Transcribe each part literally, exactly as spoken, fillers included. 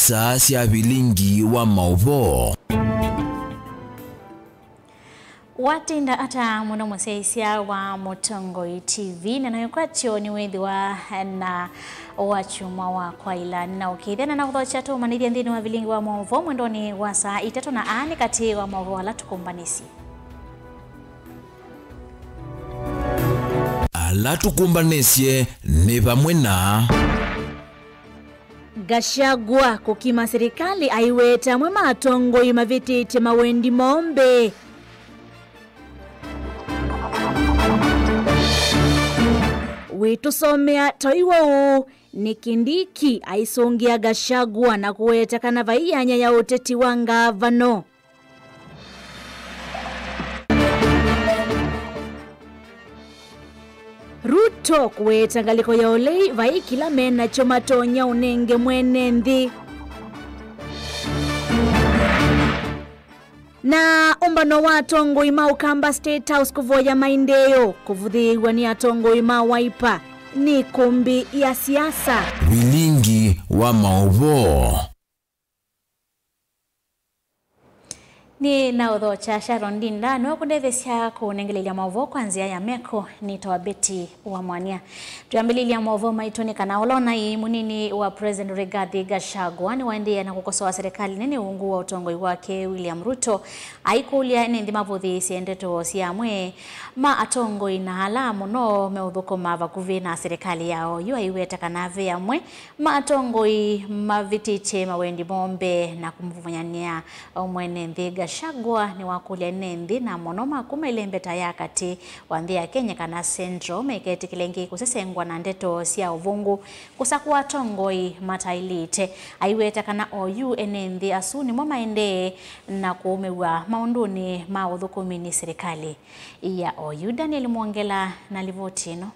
Saa sya vilingi wa maũvoo. Watinda ata mũno mũsyaĩĩsya wa Mũtongoi T V, na nayo kwatyo nĩwĩthĩwa na wakyumwa wa kwaĩla. Nĩnaũkĩĩthya na nakũthokya tũũmanyĩthye nthĩnĩ wa vilingi wa maũvoo mwendonĩ wa saa itatũ, na aa nĩ katĩ wa maũvoo ala tũkũmbanĩsye. Ala tũkũmbanĩsye nĩ vamwe na Gachagua kũkima silikalĩ aiweta amwe ma atongoi mavĩtĩtye mawendi moo mbee. Wĩtũsomea toi wa ũũ nĩ Kindiki aisũngĩa Gachagua na kũweta kana vai yanya ya ũteti wa ngavano. Ruto kũweta ngalĩko ya ũlei vai kĩla menakyo matonya ũnenge mwene nthĩ. Na ũmbano wa atongoi ma Ũkamba State House kũvoya maendeeo kũvũthĩĩw'a nĩ atongoi ma Wiper nĩ ĩkũmbĩ ya siasa. Vilingi wa maũvoo. Nĩ na ũthokya Sharon Ndinda, nĩwe ũkũndetheesya kũnengelelya maũvoo kwa nzĩa ya meko. Nĩtawa Betty wa Mwania. Twĩambĩlĩlya maũvoo maitũ nĩ kana ũla ũnaĩ mũnini wa President Rigathi Gachagua nĩwaendee na kũkosoa serikali nene ungu wa ũtongoi wake William Ruto, aikũlya ene nthĩ mavũthĩĩsye ndeto sya amwe ma atongoi na ala mũno meũthũkũma vakuvĩ na serikali yao. Yu aiweta kana ve amwe ma atongoi mavĩtĩtye mawendi moo mbee na kũmũvũnyany'a mwene nthĩ. Gachagua nĩwakũlya ene nthĩ na mũno ma kuma ĩlembeta ya katĩ wa nthĩ ya Kenya kana Central maiketĩkĩle ĩngĩ kũsesengwa na ndeto sya ũvũngũ kũsakũa atongoi mataĩlĩte. Aiweta kana oyu ene nthĩ asu nĩmo maendee na kũũmĩw'a maũndũnĩ ma ũthũkũmi nĩ silikalĩ ya oyu. Daniel Mwongela na livoti ĩno.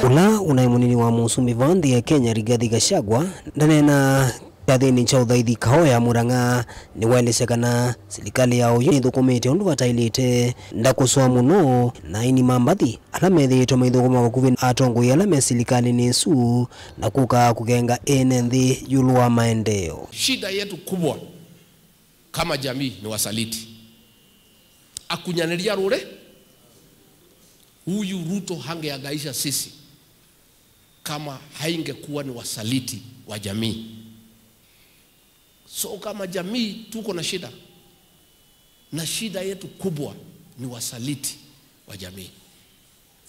Ũla ũnaĩ mũnini wa mũsumbĩ va nthĩ ya Kenya, Rigathi Gachagua, ndaneena kyathĩnĩ kya ũthaithi Kahoya, Murang'a, nĩwaelesya kana silikalĩ ya oyu nĩthũkũmĩte ũndũ vataĩlĩte. Ndakũsũa mũno na aini ma mbathi ala methĩĩtwe maithũkũma vakuvĩ na atongoi ala me silikalĩnĩ ĩsu na kũka kũkenga ene nthĩ ĩũlũ wa maendeeo. Shida yetu kubwa kama jamii ni wasaliti. Akunyanĩria rũrĩ, huyu Ruto hangeangaisha sisi kama haingekuwa ni wasaliti wa jamii. So kama jamii tuko na shida, na shida yetu kubwa ni wasaliti wa jamii.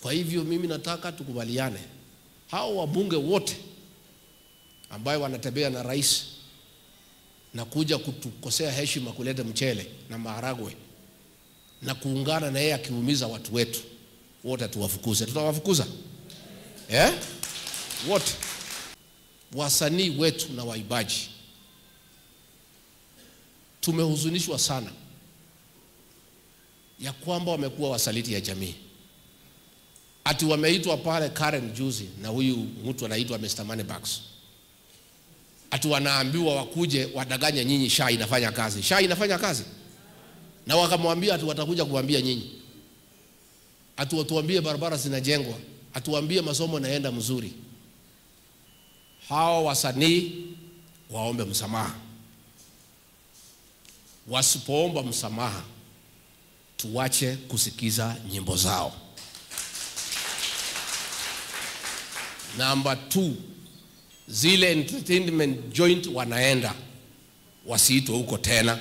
Kwa hivyo mimi nataka tukubaliane, hao wabunge wote ambayo wanatembea na rais na kuja kutukosea heshima, kuleta mchele na maharagwe na kuungana na yeye akiumiza watu wetu, wote tuwafukuze. Tutawafukuza? Eh? Wote. Wasanii wetu na waimbaji. Tumehuzunishwa sana ya kwamba wamekuwa wasaliti ya jamii. Ati wameitwa pale Karen juzi na huyu mtu anaitwa Mister Moneybags. Ati wanaambiwa wakuje wadanganye nyinyi, SHA inafanya kazi. SHA inafanya kazi? Na wakamwambia ati watakuja kuambia nyinyi. Ati watuambie barabara zinajengwa. Atuambie masomo inaenda mzuri. Hao wasanii waombe msamaha. Wasipoomba msamaha, tuwache kusikiza nyimbo zao. Number two, zile entertainment joint wanaenda, wasiitwe huko tena.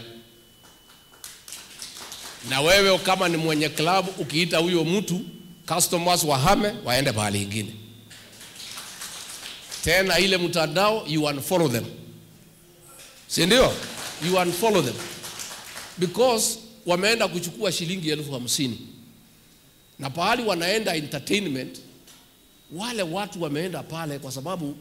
Na wewe kama ni mwenye club, ukiita huyo mtu, customers wahame, waende pahali ingine. Tena ile mtandao, you unfollow them. Si ndio? You unfollow them. Because wameenda kuchukua shilingi elfu hamsini. Na pahali wanaenda entertainment, wale watu wameenda pale kwa sababu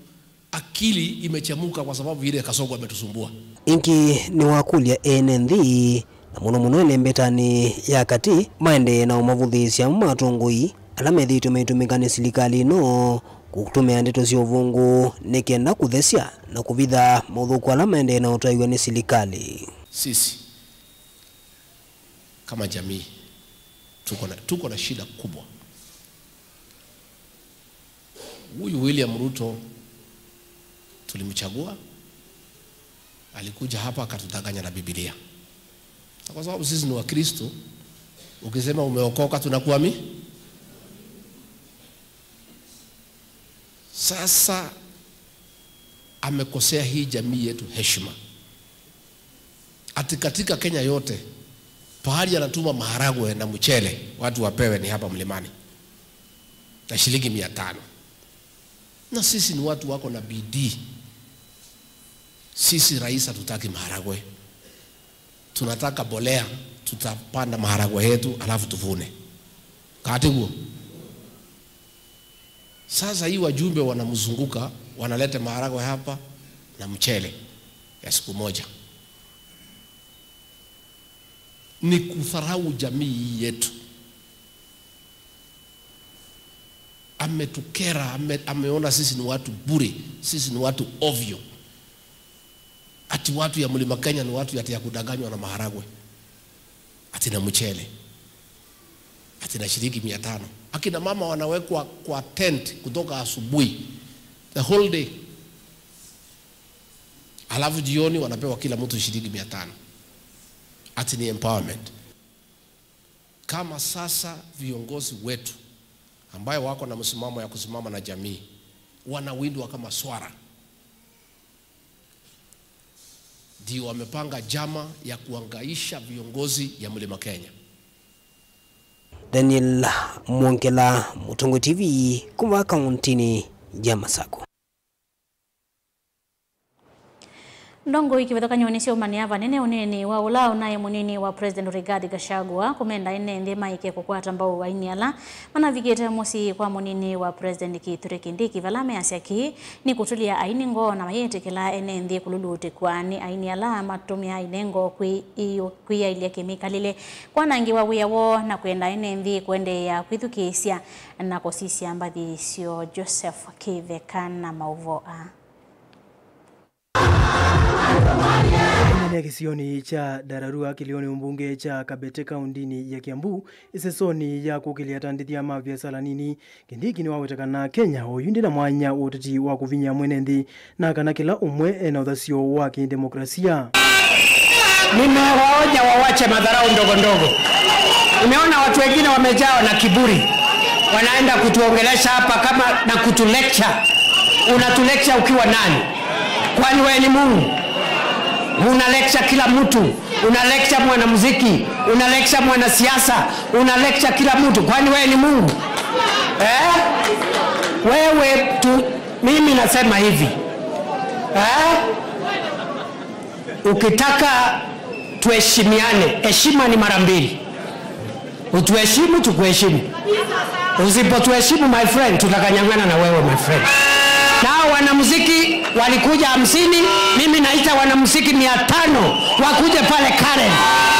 akili imechemuka kwa sababu vile Kasongo ametusumbua. Ĩngĩ nĩwakũlya ene nthĩ, na mũno mũno ĩlembetanĩ ya katĩ, maendee na ũmavũthĩĩsya amwe ma atongoi ala methĩĩtwe maitũmĩka nĩ silikalĩ ĩno kũtũmĩa ndeto sya ũvũngũ nĩ kenda kũthesya na kũvitha maũthũku ala maendee na ũtaĩwa nĩ silikalĩ. Sisi kama jamii tuko na, tuko na shida kubwa. Huyu William Ruto tulimchagua, alikuja hapa akatudanganya na Biblia. Na kwa sababu sisi ni Wakristo, ukisema umeokoka tunakuamini. Sasa amekosea hii jamii yetu heshima. Ati katika Kenya yote, pahali anatuma maharagwe na mchele, watu wapewe ni hapa Mlimani. Na shilingi mia tano. Na sisi ni watu wako na bidii. Sisi rais hatutaki maharagwe. Tunataka mbolea, tutapanda maharagwe yetu, alafu tuvune. Kati huo. Sasa hii wajumbe wanamzunguka, wanaleta maharagwe hapa na mchele ya siku moja. Ni kudharau jamii hii yetu. Ametukera, ame-, ameona sisi ni watu bure, sisi ni watu ovyo. Ati watu ya Mlima Kenya ni watu ati ya kudanganywa na maharagwe. Ati na mchele. Ati na shilingi mia tano. Akina mama wanawekwa kwa tent kutoka asubuhi. The whole day. Alafu jioni wanapewa kila mtu shilingi mia tano. Ati ni empowerment. Kama sasa viongozi wetu ambayo wako na msimamo ya kusimama na jamii wanawindwa kama swara, ndio wamepanga njama ya kuangaisha viongozi ya Mlima Kenya. Daniel Mwongela, Mũtongoi T V, kuma kauntinĩ ya Masakũ. Ndongoi kĩvathũkany'onĩ sya ũmanĩa vanene ũneeni wa ũla ũnaĩ mũnini wa President Rigathi Gachagua kũmenda ene nthĩ maĩke kũkwata mbau aini ala manavikĩte mũsyĩ kwa mũnini wa President Kithure Kindiki vala measya kĩĩ nĩ kũtũlya aini ngoo na mayĩtĩkĩla ene nthĩ kũlulutĩkw'a nĩ aini ala matũmĩaa inengo kwĩ-, kwĩyaĩlya kĩmĩkalĩle, kwanangĩwa wĩa woo na kwenda ene nthĩ kũendeea kwĩthukĩĩsya na kũsisya mbathi syoo. Joseph Kĩveka na maũvoo aa. Aimanyĩa kĩsionĩ kya Ndararua kĩlĩonĩ mbunge kya Kabete kaũndĩnĩ ya Kiambu, ĩsesonĩ ya kũkĩlya atandĩthya ma viasala nini, Kindiki nĩwaweta kana Kenya oyu ndĩna mwanya wa ũteti wa kũvinyĩa mwene nthĩ, na kana kĩla ũmwe ena ũthasyo wa kĩdemokrasia. Nimewaonya wawache madharau ndogo ndogo. Nimeona watu wengine wamejawa na kiburi, wanaenda kutuongelesha hapa kama na kutulecture. Unatulecture ukiwa nani? Kwani wewe ni Mungu? Una lecture kila mtu. Una lecture mwanamuziki, una lecture mwanasiasa, una lecture kila mtu. Kwani wewe ni Mungu? Eh? Wewe tu, mimi nasema hivi. Eh? Ukitaka tuheshimiane, heshima ni mara mbili. Utuheshimu, tukuheshimu. Usipotuheshimu, my friend, tutakanyang'ana na wewe, my friend. Nao wanamuziki walikuja hamsini, mimi naita wanamuziki mia tano wakuje pale Karen.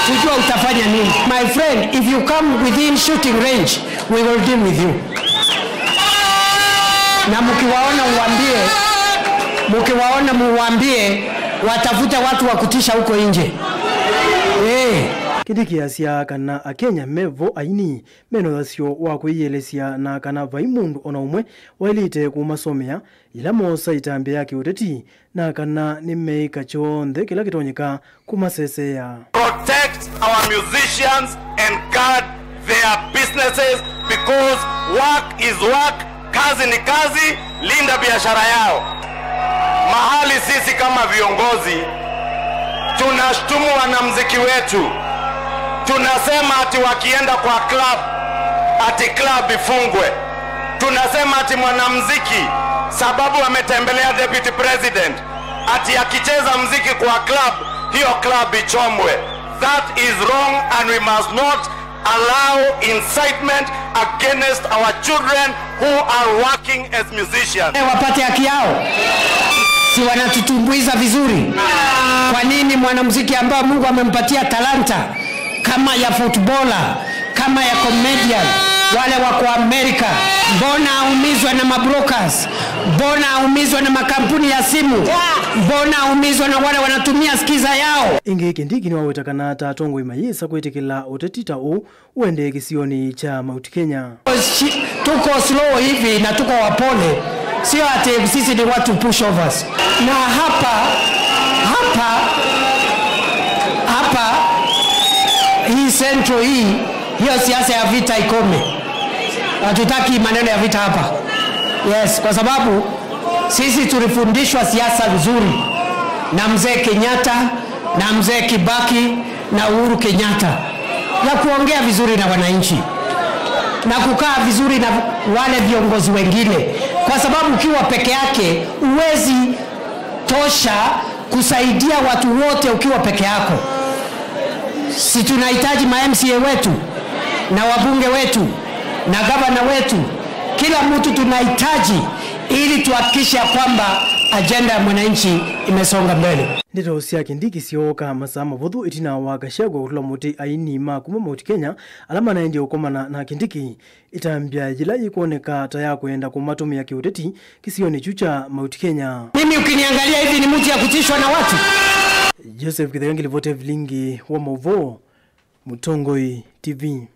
Tujua utafanya nini. My friend, if you come within shooting range, we will deal with you. Na mkiwaona uambie, mkiwaona muambie, watafute watu wa kutisha huko nje. Eh. Kindiki asya kana Akenya me vo aini mena ũthasyo wa kwĩyĩelesya na kana vai mũndũ o na ũmwe waĩlĩte kũmasomea yĩla moosa ĩtambya ya kĩũteti, na kana nĩmeĩka kyonthe kĩla kĩtonyeka kũmaseseea. Protect our musicians and guard their businesses, because work is work, kazi ni kazi, linda biashara yao. Mahali sisi kama viongozi tunashtumu wanamuziki wetu, tunasema ati wakienda kwa club, ati club ifungwe. Tunasema ati mwanamuziki, sababu ametembelea deputy president, ati akicheza muziki kwa club, hiyo club ichomwe. That is wrong and we must not allow incitement against our children who are working as musicians. Eh, wapate haki yao. Si wanatutumbuiza vizuri? Kwa nini mwanamuziki ambaye Mungu amempatia talanta kama ya footballer, kama ya comedian, wale wako Amerika, mbona aumizwe na mabrokers? Mbona aumizwe na makampuni ya simu? Mbona aumizwe na wale wanatumia skiza yao? Ĩngĩ Kindiki nĩwaweta kana ta atongoi mayĩsa kwĩtĩkĩla ũteti ta ũũ ũendee kĩsionĩ kya Mount Kenya. Tuko slow hivi na tuko wapole. Sio ati sisi ni watu pushovers. Na hapa, hapa, hapa, hii Central hii, hiyo siasa ya vita ikome. Hatutaki maneno ya vita hapa. Yes, kwa sababu sisi tulifundishwa siasa nzuri na mzee Kenyatta na mzee Kibaki na Uhuru Kenyatta, ya kuongea vizuri na wananchi na kukaa vizuri na wale viongozi wengine, kwa sababu ukiwa peke yake huwezi tosha kusaidia watu wote ukiwa peke yako. Si tunahitaji ma M C A wetu na wabunge wetu na gavana wetu, kila mtu tunahitaji, ili tuhakikishe kwamba ajenda ya mwananchi imesonga mbele. Ndeto sya Kindiki syooka masaa mavũthũ ĩtina wa Gachagua kũtũla mũtĩ aini ma kuma Mount Kenya ala manaendie ũkomana na Kindiki. Ĩtambya yĩla yĩkwoneka ta ya kwenda kũmatũmĩa kĩũteti kĩsionĩ kyu kya Mount Kenya. Mimi ukiniangalia hivi ni mtu ya kutishwa na watu. Joseph Kĩtheka ngĩlivoti vilingi wa maũvoo, Mũtongoi T V.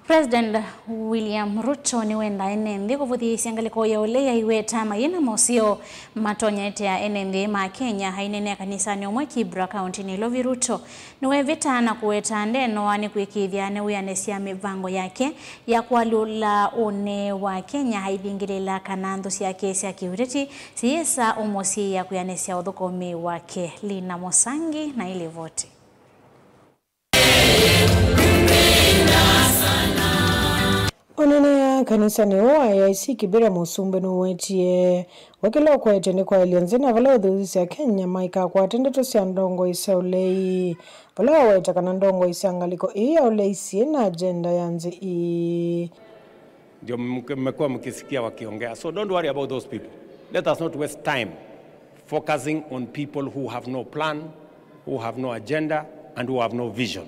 President William Ruto nĩwendaa ene nthĩ kũvũthĩĩsya ngalĩko ya ũlei aiweta mayĩna moseo matonya ĩtea ene nthĩ ma Kenya. Aineenea kanisanĩ ũmwe Kibra, kaũntĩnĩ Nairobi, Ruto nĩwevĩtaa na kũweta ndenoa nĩ kwĩkĩĩthya nĩwĩanĩsya mĩvango yake ya kũalyũla ũnee wa Kenya, aivingĩlĩla kana nthũ syake sya kĩũteti siyĩsa ũmũsiĩĩa kwĩanĩsya ũthũkũmi wake. Lina Mũsangi na ĩlivoti. Ũneenea kanisanĩ ũũ wa A I C Kibera, mũsumbĩ nũwetie we kĩla ũkwete nĩ kwaĩlya nzĩ na vala ũthuthisya Kenya maikakwate ndeto sya ndongoi sya ũlei, vala waweta kana ndongoi sya ngalĩko ĩĩ ya ũlei syĩ na agenda ya nzĩ ii. Ndio mke-, mmekuwa mkisikia wakiongea. So don't worry about those people. Let us not waste time focusing on people who have no plan, who have no agenda, and who have no vision.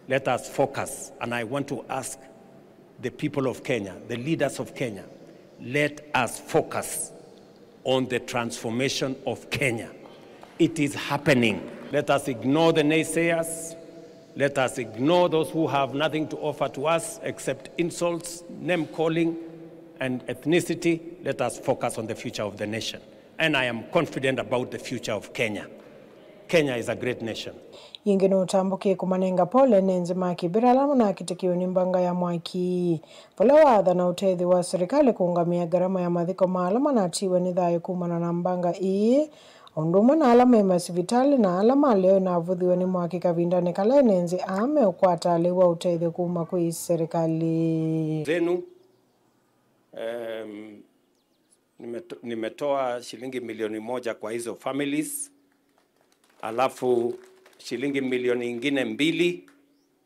Let us focus, and I want to ask the people of Kenya, the leaders of Kenya, let us focus on the transformation of Kenya. It is happening. Let us ignore the naysayers. Let us ignore those who have nothing to offer to us except insults, name calling, and ethnicity. Let us focus on the future of the nation. And I am confident about the future of Kenya. Kenya is a great nation. Yĩngĩ nũtambũkie kũmanenga pole ene nzĩ ma Kibera ala manakĩtĩkiwe nĩ mbanga ya mwaki, vala waathana ũtethyo wa serikali kũũngamĩa ngarama ya mathiko ma ala manatiwe nĩ thayũ kumana na mbanga ii, o ũndũ ũmwe na ala me masivitalĩ na ala malea na avũthiwe nĩ mwaki kavindanĩ kala ene nzĩ aa meũkwata lĩu wa ũtethyo kuma kwĩ serikali. Zenu, em, nimeto-, nimetoa shilingi milioni moja kwa hizo families, alafu shilingi milioni ingine mbili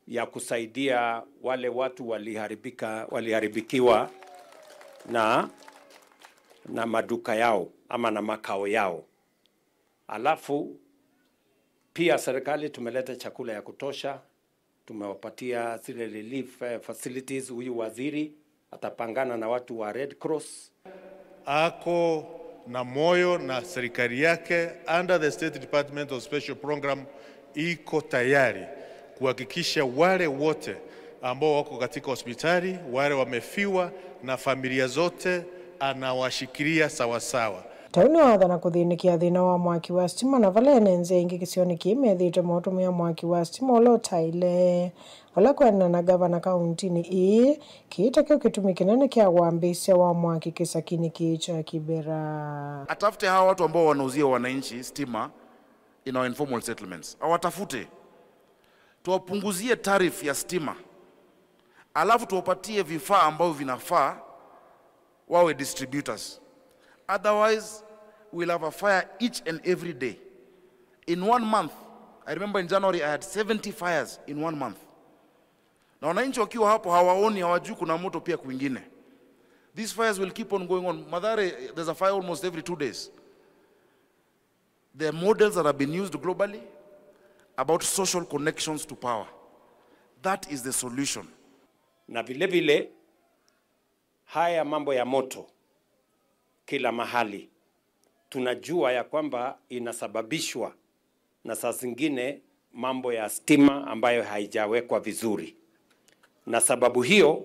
ya kusaidia wale watu waliharibika, waliharibikiwa na, na maduka yao ama na makao yao. Alafu pia serikali tumeleta chakula ya kutosha, tumewapatia zile relief, eh, facilities. Huyu waziri atapangana na watu wa Red Cross. Ako na moyo na serikali yake under the State Department of Special Program iko tayari kuhakikisha wale wote ambao wako katika hospitali, wale wamefiwa na familia zote, anawashikilia sawasawa. Tau nĩwathana kũthĩnĩkĩa thĩna wa mwaki wa sitima, na vala ene nzĩa ingĩ kĩsionĩ kĩĩ methĩĩtwe maũtũmĩa mwaki wa sitima ũla ũtaĩle. Vala kwendana na ngavana kaũntinĩ ĩĩ, kĩĩ ta kĩu kĩtumi kĩnene kya wambĩĩsya wa mwaki kĩsakinĩ kĩĩ kya Kibera. Atafute hawa watu ambao wanauzia wananchi stima in our informal settlements. Awatafute. Tuwapunguzie tariff ya stima. Alafu tuwapatie vifaa ambavyo vinafaa wawe distributors. Otherwise, we'll have a fire each and every day. In one month, I remember in January, I had seventy fires in one month. Na wananchi wakiwa hapo hawaoni, hawajui kuna moto pia kwingine. These fires will keep on going on. Mathare, there's a fire almost every two days. There are models that have been used globally about social connections to power. That is the solution. Na vile vile, haya mambo ya moto kila mahali, tunajua ya kwamba inasababishwa na saa zingine mambo ya stima ambayo haijawekwa vizuri. Na sababu hiyo,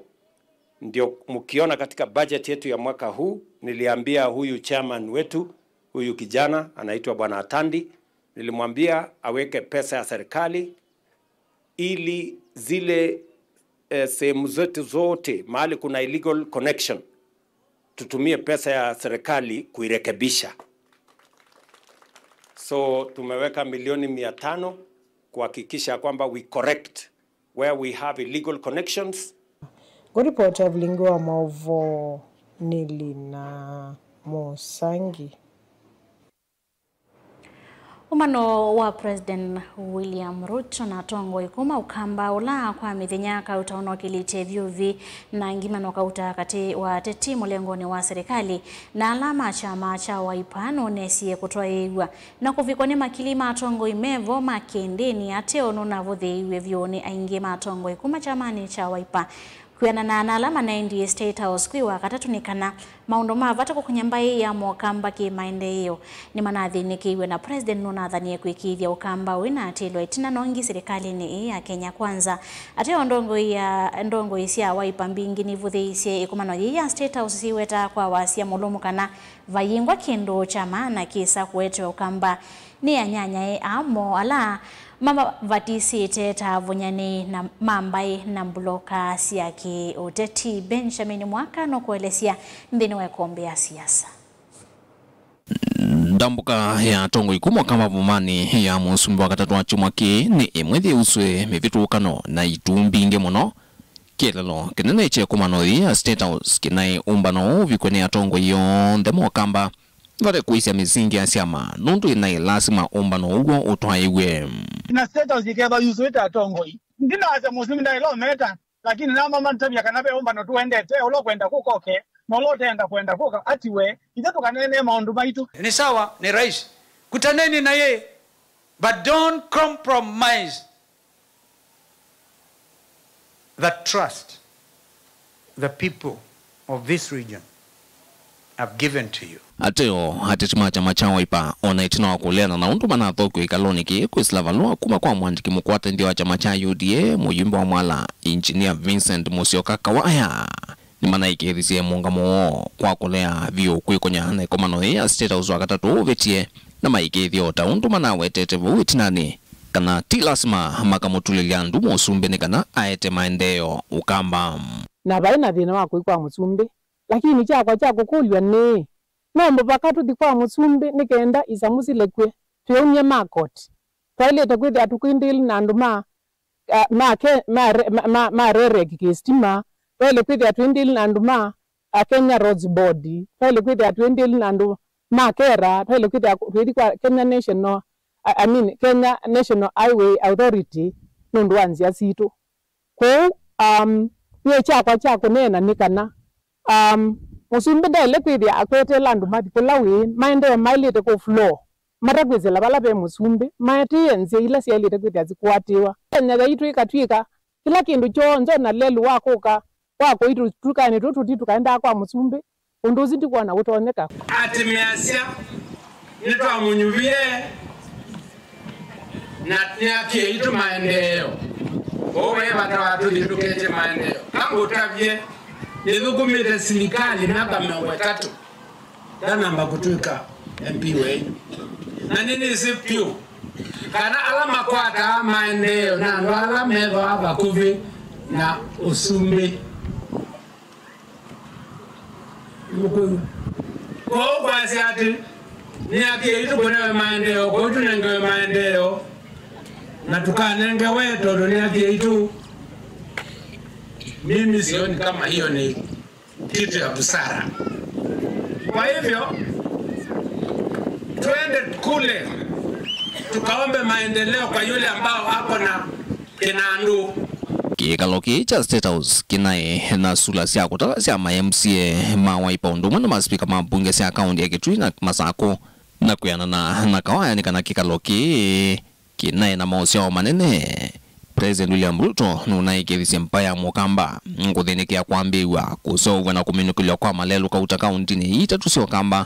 Ndio mkiona katika budget yetu ya mwaka huu, niliambia huyu chairman wetu, huyu kijana anaitwa Bwana Atandi, nilimwambia aweke pesa ya serikali ili zile, eh, sehemu zetu zote mahali kuna illegal connection, tutumie pesa ya serikali kuirekebisha. So tumeweka milioni mia tano kuhakikisha kwamba we correct where we have illegal connections. Ngũripota Vilingi wa Maũvoo nĩ Lina Mũsangi. Ũmbano wa President William Ruto na atongoi kuma Ũkamba, ũla kwa mĩthenya kauta ũnokĩlĩtye vyũvi na ngimano kauta katĩ wa ateti mũlengonĩ wa serikali na ala ma kyama kya Wiper, nũnesie kũtwaĩĩw'a na kũvikwa nĩ makili ma atongoi mevo ma kĩndĩni. Ateo nũnavũthĩĩiw'e vyũ nĩ aingĩ ma atongoi kuma kyamanĩ kya Wiper. Kwĩanana na ala manaendie State House kwĩ Wakatatũ nĩ kana maũndũ ma vata kũkũnya mbaĩ ya Mũkamba kĩ-maendeeo nĩmanathĩnĩkĩiw'e, na President nũnathanie kwĩkĩĩthya Ũkamba ũĩ na atĩĩlwa ĩtina nongi serikalĩnĩ ĩĩ ya Kenya Kwanza. Ateo ndongoi ya, ndongoi sya Wiper mbingĩ nivũthĩĩisye ĩkomano yĩĩ ya State House syĩwetaa kwa wasya mũlũmu kana vayĩngwa kĩndũ kya maana kĩsa kũetewa Ũkamba nĩ anyanyae aa moo ala mamavatĩsĩte ta avũnyanĩi na ma mbaĩ na mbuloka sya kĩ-ũteti. Benjamin Mwaka nũkũelesya nthĩnĩ wa ĩkombe ya siasa. Ndambũka ya atongoi kuma Ũkamba Bomanĩ ya mũsumbĩ wa katatũ wa kyumwa kĩĩ nĩ ĩmwe yĩusũe mĩvĩtũkano na itu mbingĩ mũno. Kĩeleelo kĩnene kya ĩkomano yĩĩ ya State House kĩnaĩ ũmbano ũũ ũvikwe nĩ atongoi onthe ma Ũkamba vate kũisya mĩsingi ya syama, nũndũ ĩnaĩ lasima ũmbano ũw'o ũtwaĩw'e. Na State House ĩkethwa yusũĩte atongoi. Ndinasya mũsumbĩ ndaĩla ũmeta, lakini namo mantavya kana ve ũmbano tũendete, ũla ũkwenda kũka oke, na ũla ũteenda kwenda kũka atiwe, ithe tũkaneenee maũndũ maitũ. Ni sawa, ni rais. Kutaneni na yeye, but don't compromise the trust the people of this region have given to you. Ateo ateti ma kyama kya Wiper, ona ĩtina wa kũleana na ũndũ manathokiwe ĩkalonĩ kĩĩ kwĩsĩla valũa kuma kwa mũandĩki mũkwate nthĩ wa kyama kya U D A, mũyumbe wa Mwala, Engineer Vincent Musyoka Kawaya, nĩmanaĩkĩĩthisye mũũngamo woo kwa kũlea vyũ kwĩkũnya na ĩkomano yĩĩ ya State House wa katatũ ũvĩtye, na maĩkĩĩthya o ta ũndũ manawetete vau ĩtinanĩ kana ti lasima makamũtulĩlya ndu mũsumbĩ nĩ kana aete maendeeo Ũkamba. Na vaĩ na thĩna wa kũi kwa mũsumbĩ, lakini kyakwa kya kũkũlw'a nĩ, no mũvaka tũthi kwa mũsumbĩ nĩ kenda isamũ silekwe twĩumye ma koti? Twaĩlĩte kwĩthĩa tũkwĩndĩĩli na andũ ma, a, ma, ke, ma, re- ma, ma, ma rereki kĩsitima, twaĩle kwĩthĩa twĩndĩĩli na andũ ma, a, Kenya Roads Board, twaĩle kwĩthĩa twĩndĩĩli na andũ ma kera, twaĩle kwĩthĩa twĩthi kwa Kenya National, I, I mean, Kenya National Highway Authority nũndũ wa nzĩa sitũ. Kwoou, um, nyie kyakwa kya kũneena nĩ kana, um, mũsumbĩ ndaĩle kwĩthĩa akwetela andũ mathi kũla wĩĩ, maendeeo maĩlĩte kũ flow, matakwĩsĩla vala ve mũsumbĩ, maatĩĩe nzĩa ila syaĩlĩte kwĩthĩa sikũatĩĩwa. Kenya yaitũ ĩkatw'ĩka kĩla kĩndũ kyonthe, o na lelũ wa kũka, wa kũi tũtukanĩ tũtũ ti tũkaendaa kwa mũsumbĩ, ũndũ ũsu ndikwona ũtonyeka. Atĩ measya, nĩtwamũnyuvie na nĩakie itũ maendeeo. Ũu ve vata wa tũthi tũketye maendeeo? Kangũtavye, nĩthũkũmĩte silikalĩ myaka mĩongo ĩtatũ. Ndanamba kũtw'ĩka M P wenyu. Na nĩnĩsĩ vyũ kana ala makwataa maendeeo na andũ ala methĩawa vakuvĩ na ũsumbĩ. Mũkũyũ. Kwoou kwasya atĩ nĩ akie itũ kũnewe maendeeo, kwoou tũnengewe maendeeo na tũkanengewe tondũ nĩ akie itũ. Mimi sioni kama hiyo ni kitu ya busara. Kwa hivyo, twende kule, tukaombe maendeleo kwa yule ambao ako na kinandu. Kĩkalo kĩĩ kya State House kĩnaĩ na sula sya kũtala sya ma M C A ma Wiper ũndũ ũmwe na maspika ma mbunge sya kaũntĩ ya Kitui na Masakũ, na kwĩanana na Kawaya nĩ kana kĩkalo kĩĩ kĩnaĩ na maũsyao manene. President William Ruto nũnaĩkĩĩthisye mbaĩ ya Mũkamba kũthĩnĩkĩa kwambĩĩw'a, kũseũvw'a na kũminũkĩlw'a kwa malelũ kauta kaũntĩnĩ ii itatũ sya Ũkamba,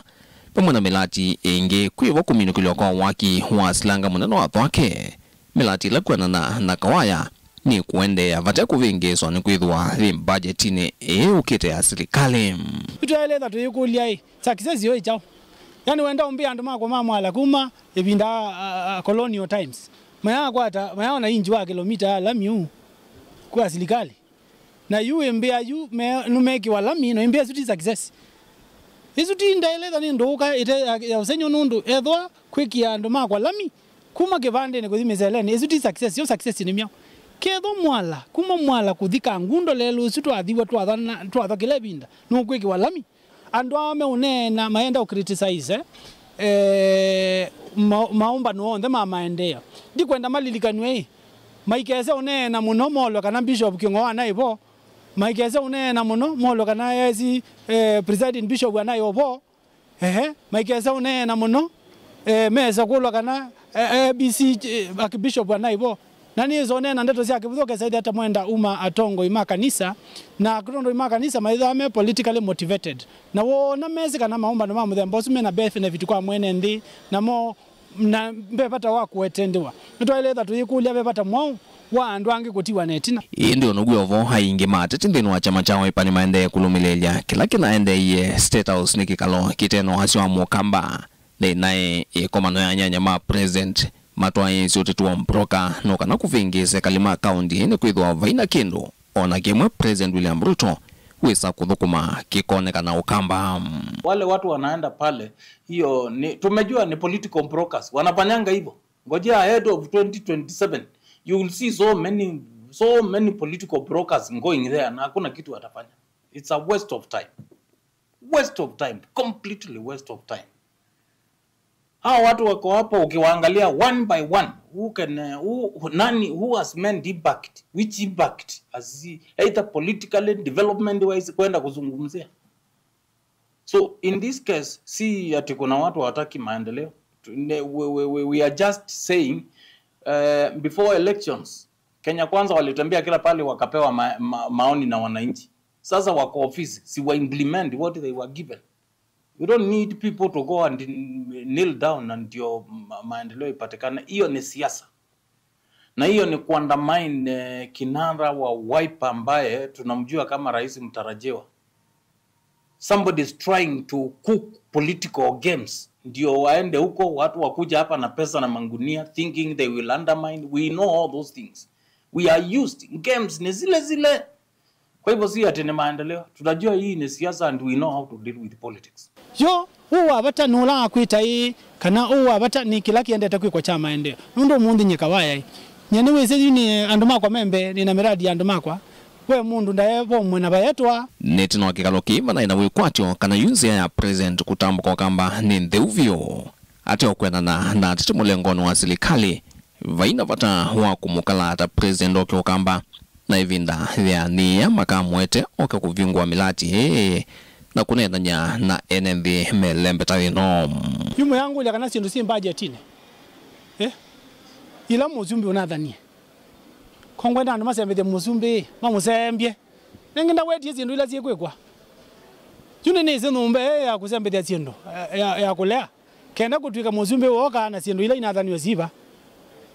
vamwe na mĩlati ĩngĩ, kwĩvo kũminũkĩlw'a kwa waki wa silanga mũnene wa Thwake, mĩlati ĩla kwĩanana na Kawaya nĩ kũendeea vate kũvĩngĩĩswa nĩ kwĩthĩwa yĩ mbajetinĩ ĩĩ yũkĩte ya silikalĩ. Yu twaĩlĩtha tũyĩkũlya-ĩ, success yo ĩ kyaũ? Yani wenda ũmbĩa andũ makwa ma Mwala kuma ĩvinda a, a, a colonial times, mayakwata, mayaona inji wa kĩlomita ya lami ũu kwa silikalĩ. Na yu ĩmbĩa yu me-, nũmekĩwa lami, no ĩmbĩa ĩsu ti success. Ĩsu ti ndaĩlĩtha nĩ ndũũka ĩte ya, ya ũsengy'o nũndũ ethwa kwĩkĩa andũ makwa lami kuma kĩvandĩnĩ kũthi mĩseleni, ĩsu ti success, yo success nĩ myaũ? Kethwa Mwala, kuma Mwala kũthi Kangundo lelũ ũsu twathiwa twathana, twathwa kĩla ĩvinda, nũkwĩkĩwa lami. Andũ aa meũneena mayenda ũ criticize, eh, ma-, maũmbano onthe ma maendeeo. Ndikwenda malilikanw'e-ĩ, maikese ũneena mũno molwe kana Bishop Kĩng'oa anaĩ vo, maikese ũneena mũno molwe kana A I C, eh, Presiding Bishop anaĩ o vo, ehe, maikese ũneena mũno, eh, mese kũlwa kana, eh, A B C, eh, Archbishop anaĩ vo. Na nĩsonee na ndeto sya kĩvũthũ ũkesa ĩthĩa ta mwenda uma atongoi ma kanisa, na atongoi ma kanisa maithaa me politically motivated, na wona mesĩ kana maũmbano ma mũthemba ũsu mena benefit kwa mwene nthĩ, namo na ve vata wa kũetendewa. Nĩtwaĩlĩtha tũyĩkũlya ve vata mwaũ wa andũ angĩ kũtiwa na ĩtina. Ĩndĩ o now'o vo, aingĩ ma ateti nthĩnĩ wa kyama kya Wiper nĩmaendee kũlũmĩlĩĩlya kĩla kĩnaendeeie State House nĩ kĩkalo kĩte na wasya wa Mũkamba. Nĩ naĩ ĩkomano ya anyanya ma president matwaĩĩsye ũteti wa mbroka no kana kũvĩngĩĩsa ekali ma kaũnti nĩ kwĩthĩwa vai na kĩndũ o na kĩmwe President William Ruto wĩsa kũthũkũma kĩkonekana Ũkamba. Wale watu wanaenda pale, hiyo ni, tumejua ni political brokers. Wanafanyanga hivyo. Ngojea ahead of twenty twenty-seven, you will see so many, so many political brokers going there na hakuna kitu watafanya. It's a waste of time. Waste of time. Completely waste of time. Hawa watu wako hapo ukiwaangalia one by one, who can, uh, who, who, nani, who has made impact? Which impact has he, either politically, development wise, kwenda kuzungumzia? So in this case, si ati kuna watu hawataki maendeleo. Tu-, ne-, we, we, we, we are just saying, uh, before elections, Kenya Kwanza walitembea kila pale wakapewa ma, ma, maoni na wananchi. Sasa wako ofisi, si wa implement what they were given. We don't need people to go and kneel down and ndio ma-, maendeleo ipatikane. Hiyo ni siasa. Na hiyo ni kuandamine, eh, kinara wa Wiper ambaye tunamjua kama rais mtarajiwa. Somebody is trying to cook political games. Ndio waende huko, watu wakuja hapa na pesa na mangunia, thinking they will undermine. We know all those things. We are used. Games ni zile zile. Kwa hivyo si ati ni maendeleo. Tunajua hii ni siasa and we know how to deal with politics. Yo, ũũ wa vata nĩ ũla akwĩta ĩĩ, kana ũũ wa vata nĩ kĩla kĩendete kwĩkwa kya maendeeo. Nũndũ ũmũnthĩ nyie Kawaya ĩ, nyie nĩwĩsĩ yu nĩ andũ makwa me mbee, nĩ na mĩradi ya andũ makwa. We mũndũ ndaevomwe na vaetwa. Nĩ ĩtina wa kĩkalo kĩĩ vanaĩ na wĩkwatyo kana yu nzĩa ya President kũtambũka Ũkamba nĩ ntheu vyũ. Ate o kwendana na ateti mũlengonĩ wa silikalĩ, vai na vata wa kũmũkala ta President oke Ũkamba, na ĩvinda yĩanĩĩa makamũete oke kũvingũa mĩlati ĩĩ na kũneenany'a na ene nthĩ melembeta ĩno. Yu mũyangũlya kana syĩndũ syĩ mbajetinĩ, eh? Ila mũsumbĩ ũnathanie. Ko ngwenda andũ masembethye mũsumbĩ, mamũsembye. Nengĩ ndawetie syĩndũ ila syĩkwĩkwa. Yu nĩnĩsĩ nyũmba ĩĩ ya kũsembethya syĩndũ, ya, ya, ya kũlea. Kenda kũtw'ĩka mũsumbĩ wookaa na syĩndũ ila inathaniwe siva.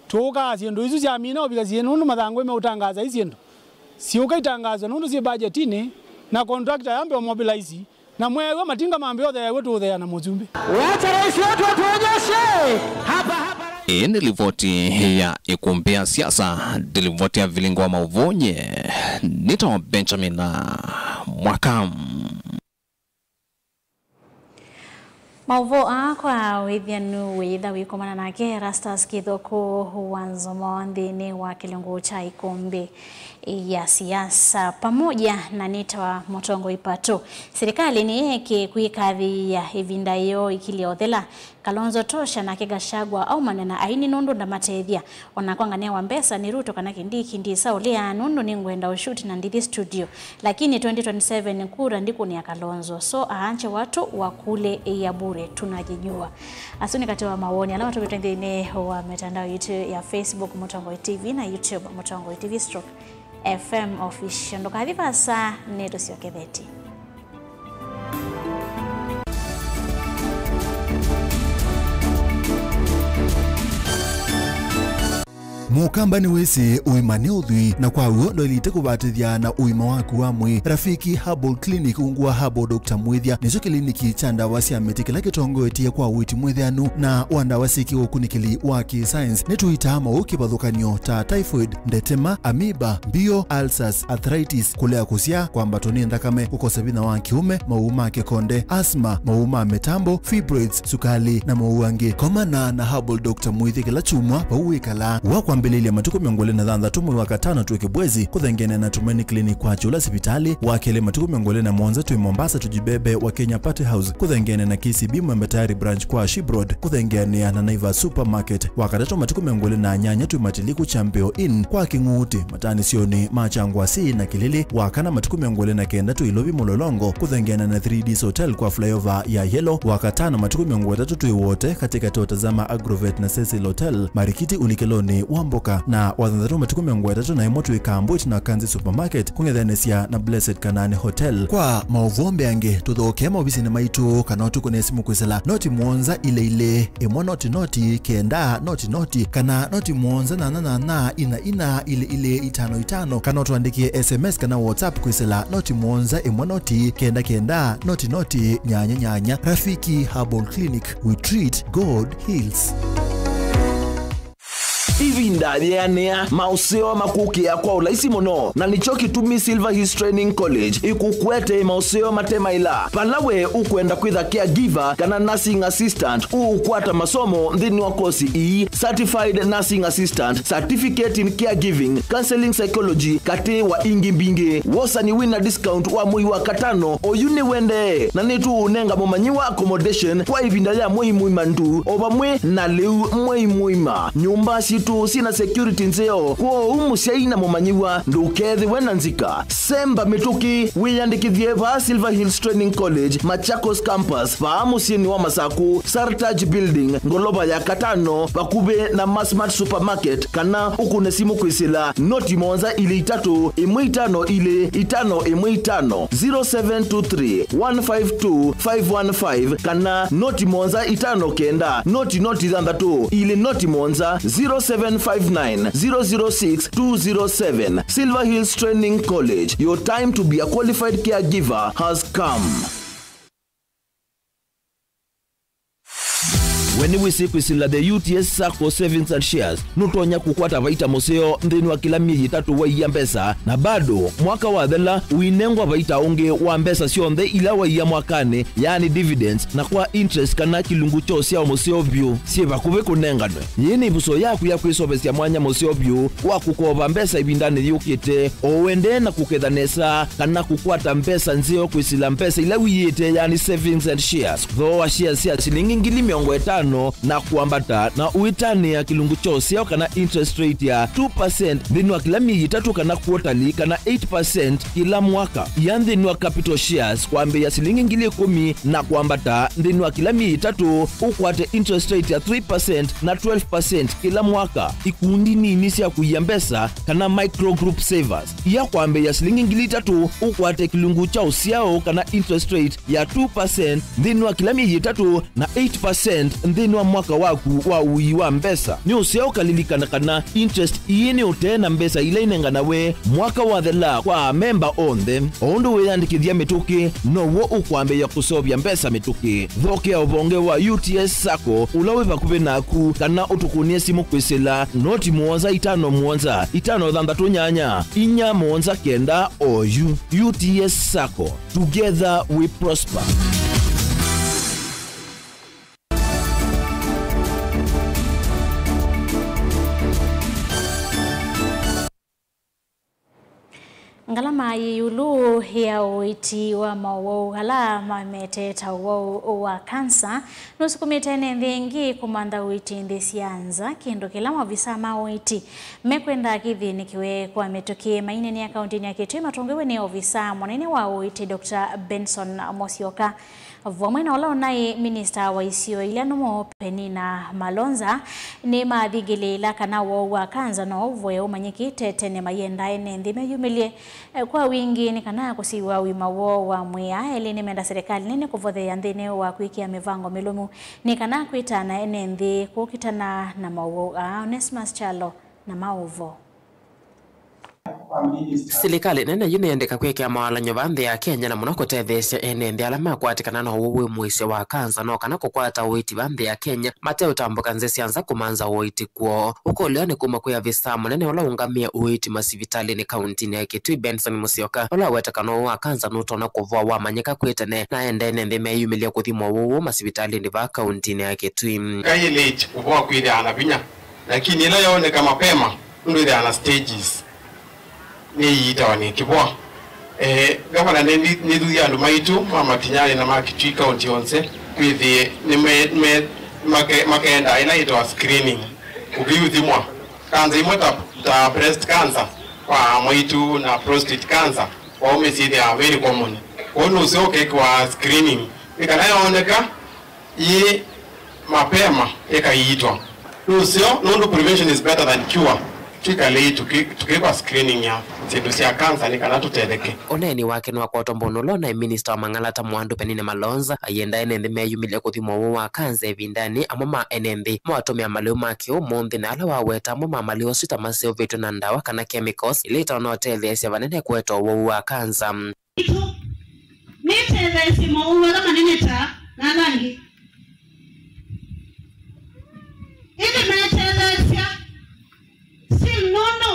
Tũũkaa syĩndũ isu syamina ũvika syĩ nũndũ mathangũ meũtangaasa i syĩndũ. Siũka itangaaswa nũndũ syĩ mbajetinĩ, na contractor yambe ũmobilize, na mweew'a matinga mambe ũtheew'e tũũtheea na mũsumbĩ. Wacha rais wetu atuonyeshe hapa hapa. Ĩĩ nĩ livoti ya ĩkumbĩ ya siasa, ndĩ livoti ya vilingi wa maũvoo nye. Nĩtawa Benjamin Mwaka. Maũvoo aa kwa wĩthyanu wĩĩtha wĩkomana nake Erastus Kĩthũkũ wa Nzomo nthĩnĩ wa kĩlungu kya ikumbĩ ya siasa pamoja na nĩtawa Mũtongoi Pato. Silikalĩ nĩyeekie kwĩkathĩĩa ĩvinda yoo ĩkilye ũthela. Kalonzo tosha nake Gachagua aumanw'a na aini nũndũ ndamatethya. Ona kwa ng'ania wa mbesa nĩ Ruto kana Kindiki ndisaũlĩa nũndũ nĩngwenda ũshuti na ndithi studio. Lakini twenty twenty-seven kura ndikũnĩa Kalonzo. So aache watu wakule ya bure tunajijua. Asu nĩ katĩ wa mawoni ala matũmĩtwe nthĩnĩ wa mitandao yitũ ya Facebook Mũtongoi T V na YouTube Mũtongoi T V stroke F M Official. Ndũkathi vasa, nĩtũsyokethetye. Mũkamba nĩwĩsĩ ũima nĩ ũthwii, na kwa w'o ndwaĩlĩte kũvatĩthya na ũima waku wa mwĩĩ. Rafiki Herbal Clinic ungu wa Herbal Doctor Mwĩthya nĩkyo kĩliniki kya ndawa sya mĩtĩ kĩla kĩtongoetye kwa ũiiti mwĩthĩanu na wa ndawa syĩ kĩũkunĩkĩli wa kĩ-science. Nĩtũitaa maũũ kĩvathũkany'o ta typhoid, ndetema, amoeba, mbio, ulcers, arthritis, kũlea kũsyaa, kwambatwa nĩ nthakame, kũkosa vinya wa kĩũme, maũũ ma kĩkonde, asthma, maũũ ma mĩtambo, fibroids, sukali, na maũũ angĩ. Komana na Herbal Doctor Mwĩthya kĩla kyumwa vau wĩkalaa. Wa kwambĩlĩlya matukũ mĩongo ĩlĩ na thanthatũ mwei wa katano twĩ Kibwezi, kũthengeene na Tumaini Clinic kwa Kyũla sivitalĩ. Wa kelĩ matukũ mĩongo ĩlĩ na mũonza twĩ Mombasa Tujibebe wa Kenya Party House, kũthengeene na K C B Mwembe Tayari branch kwa Ship Road, kũthengeanĩa na Naivas Supermarket. Wa katatũ matukũ mĩongo ĩlĩ na nyanya twĩ Matiliku Champio Inn kwa Kĩng'uti, mataanĩsyonĩ ma Kyangwasi na Kĩlĩlĩ. Wa kana matukũ mĩongo ĩlĩ na kenda twĩ Ilovi Mlolongo, kũthengeana na three Ds Hotel kwa flyover ya Yellow. Wa katano matukũ mĩongo ĩtatũ twĩ Wote, katĩkatĩ wa Tazama Agrovet na Cecil Hotel, Marikiti ũlikĩlonĩ wa Mboka. Na wa thanthatũ matukũ mĩongo ĩtatũ na ĩmwe twĩ Kambwit na Kanzi Supermarket, kũng'ethanĩsya na Blessed Kanani Hotel. Kwa maũvoo mbeange, tũthokee maovisinĩ maitũ kana ũtũkũne simũ kwĩsĩla noti mũonza ilĩ ilĩ ĩmwe noti noti kenda noti noti kana noti mũonza nyanya nyanya ina ina ilĩ ilĩ itano itano, kana ũtũandĩkĩe S M S kana WhatsApp kwĩsĩla noti mũonza ĩmwe noti kenda kenda noti noti nyanya nyanya. Rafiki Herbal Clinic, we treat, God heals. Ĩvinda yĩanĩa, maũseo makũkĩa kwa ũlaisi mũno, na nĩkyo kĩtumi Silver Hills Training College ĩkũkwetee maũseo mate maĩla. Vala we ũkwenda kwĩtha caregiver kana nursing assistant, ũũkwata masomo nthĩnĩ wa kosi ii: Certified Nursing Assistant, Certificate in Caregiving, Counseling Psychology, katĩ wa ingĩ mbingĩ. Wosani wĩna discount wa mwei wa katano oyu nĩwendee, na nĩtũũnenga mũmanyĩw'a accommodation kwa ĩvinda ya mwei mũima ndu, o vamwe na lĩu mwei mũima. Nyũmba sitũ syĩna security nzeo, kwoou mũsyai na mũmanyĩw'a ndũkethĩwe na nzika. Semba mĩtũkĩ, wĩyandĩkĩthye vaa Silver Hills Training College, Machakos Campus, vaa mũsyĩnĩ wa Masakũ, Sartaj Building, ngolova ya katano, vakuvĩ na Masmart Supermarket, kana ũkũne simũ kwĩsĩla noti mũonza ilĩ itatũ ĩmwe itano ilĩ itano ĩmwe itano, zero seven two three, one five two, five one five, kana noti mũonza itano kenda, noti noti thanthatũ ilĩ noti mũonza, zero seven five nine, zero zero six, two zero seven. Silver Hills Training College, your time to be a qualified caregiver has come. We nĩwĩsĩ kwĩsĩla the U T S Sacco Savings and Shares nũtonya kũkwata vaita mũseo nthĩnĩ wa kĩla myei ĩtatũ waia mbesa, na bado mwaka wathela ũinengwa vaita ũngĩ wa mbesa syonthe ila waia mwakanĩ, yaani dividends, na kwa interest kana kĩlungu kya ũsyao mũseo vyũ syĩ vakuvĩ kũnenganwe. Yĩĩ nĩ ĩvuso yaku ya kwĩseũvĩsya mwanya mũseo vyũ wa kũkova mbesa ĩvindanĩ yũkĩte, o ũendee na kũketha nesa kana kũkwata mbesa nzeo kwĩsĩla mbesa ila wiĩte, yaani savings and shares. Thooa shares sya silingi ngili mĩongo ĩtano na kwambata, na ũitanĩa kĩlungu kya ũsyao kana interest rate ya two percent nthĩnĩ wa kĩla myei ĩtatũ kana quarterly, kana eight percent kĩla mwaka. Ia nthĩnĩ wa capital shares kwambĩĩa silingi ngili ĩkũmi na kwambata nthĩnĩ wa kĩla myei ĩtatũ, ũkwate interest rate ya three percent na twelve percent kĩla mwaka. Ikundi nini sya kũia mbesa kana micro group savers. Ia kwambĩĩa silingi ngili itatũ, ũkwate kĩlungu kya ũsyao kana interest rate ya two percent nthĩnĩ wa kĩla myei ĩtatũ na eight percent nthĩnĩ wa mwaka waku wa ũii wa mbesa. Nĩ ũseo ũkalilikana kana interest ii nĩ ũtee na mbesa ila inenganawe mwaka wathela kwa amemba onthe. O ũndũ wĩyandĩkĩthya mĩtũkĩ, now'o ũkwambĩĩa kũseũvya mbesa mĩtũkĩ. Thokea ũvonge wa U T S Sacco ũla wĩ vakuvĩ naku, kana ũtũkũnĩe simũ kwĩsĩla noti mũonza itano mũonza itano thanthatũ nyanya inya mũonza kenda oyu. U T S Sacco, together we prosper. Ngalama yĩ ĩũlũ ya ũiiti wa maũwau ala mamete ta ũwau wa kansa nũsukumĩte ene nthĩ aingĩ kũmantha ũiiti nthĩ sya nza, kĩndũ kĩla maovisaa ma ũiiti mekwenda kĩthĩnĩkĩwe kwa mĩtũkĩ. Maineenea kaũntĩnĩ ya Kitui matongoew'e nĩ ovisaa mũnene wa ũiiti, Doctor Benson Musyoka. Vamwe na ũla ũnaĩ minista wa isio ila nũmũ Penina Malonza, nĩmathingĩlĩĩla kana ũwau wa kanza no ũvoye ũmanyĩkĩte tene, mayenda ene nthĩ meyumĩlye kwa wingĩ nĩ kana kũsiw'a ũima woo wa mwĩĩ. Aa elĩ nĩmenda serikali nene kũvotheea nthĩnĩ wa kwĩkĩa mĩvango mĩlũmu nĩ kana kwĩtana ene nthĩ kũkitana na maũwau aa. Onesmus Kyalo na maũvoo. Silikalĩ nene yu nĩyendeka kwĩkĩa mawalany'o vaa nthĩ ya Kenya, na mũno kũtetheesya ene nthĩ ala makwatĩkana na ũwau wĩ mũisyo wa kanza, no kana kũkwata ũiiti vaa nthĩ ya Kenya mateũtambũka nzĩ sya nza kũmantha ũiiti kwoo. Ũkũlyo nĩ kuma kwĩ avisaa mũnene ũla ũũngamĩe ũiiti masivitalĩnĩ kauntinĩ ya Kitui, Benson Musyoka, ũla waweta kana ũwau wa kanza nũtonya kũvoa wamanyĩka kwĩ tene, na enda ene nthĩ meyumĩlye kũthimwa ũwau ũũ masivitalĩnĩ vaa kauntinĩ ya Kitui. Kaĩ late kũvoa kwĩthĩawa na vinya, lakini ĩla yooneka mapema, nũndũ ĩthĩawa na stages, nĩyiitawa nĩ kĩvoa. Eh, ngavana nĩ, nĩ, nĩthuthya andũ maitũ ma Matinyani na ma Kitui County onse kwĩthĩe nĩme, me, make, makenda ĩla yĩtawa screening, kũviũthimwa kanza imwe ta, ta breast cancer kwa mwaitũ na prostate cancer kwa aũme syĩthĩawa very common. Kwoou nũseo ũkekĩwa screening nĩ kana yooneka yĩ mapema ĩkaiitwa. Nũseo, nũndũ prevention is better than cure, twĩkalei tũkĩ-, tũkĩkwa screening ya syĩndũ sya kanza nĩ kana tũtetheke. Ũneeni wake nĩwakwatwa mbũnũlo naĩ minista wa mang'alata Mwandu Penina Malonza, ayenda ene nthĩ meyumĩlye kũthimwa ũwau wa kanza ĩvindanĩ, amwe ma ene nthĩ moatũmĩa malĩu ma kĩũmũnthĩ, na ala waweta amwe ma malĩu asu ta maseũvĩtw'e na ndawa kana chemicals, ila itonya ũtetheesya vanene kũete ũwau wa kanza. Itũ nĩtetheesye maũwau ala manene ta na ala angĩ. Ĩndĩ metetheesya still nũndũ